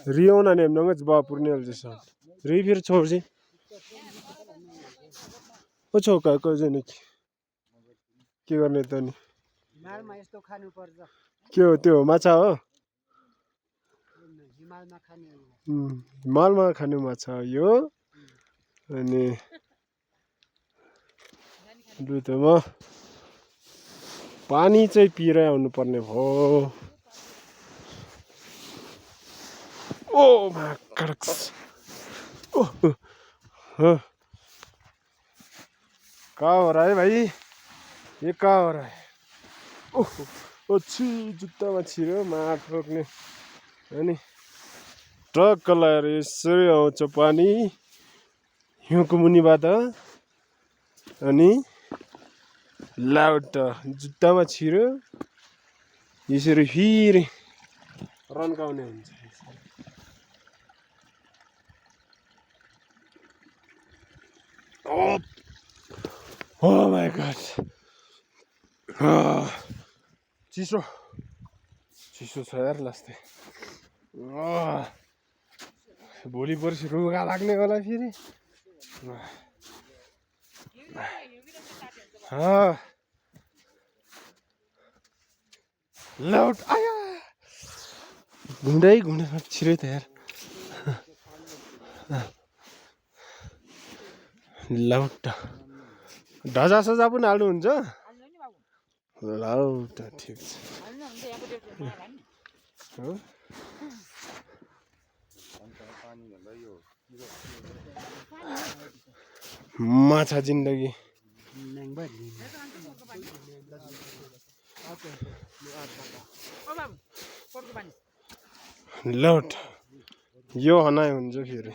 रियाउना नेमनंगच बापुरने अल्जेसा रि फिर छोर्जी ओ छोका को जने के गर्ने त नि हिमालमा यस्तो खानु पर्छ के हो त्यो माछा हो हिमालमा खाने हिमालमा खाने माछा यो अनि दुईटमा पानी चाहिँ पिएर आउनु पर्ने भयो ओ माकड्स ओ कहाँ हो रहा है भाई ये कहाँ हो रहा है ओह अच्छी जुत्तामा छिर्यो माट रोक्ने अनि ट्रक्क लगाएर यसरी आउँछ पानी हिउँको मुनिबाट अनि लाउट जुत्तामा छिर्यो यसरी फेरि रन्काउने हुन्छ Oh my god. चिसो चिसो छ यार लास्टै भोलि पर्सि रुगा लाग्ने होला फेरि लाउट आया घुँडै घुँडा छिर्यो त यार लाउट ढजा सजा पनि हाल्नुहुन्छ लाउट ठिक छ माछा जिन्दगी लौट यो हनाइ हुन्छ फेरि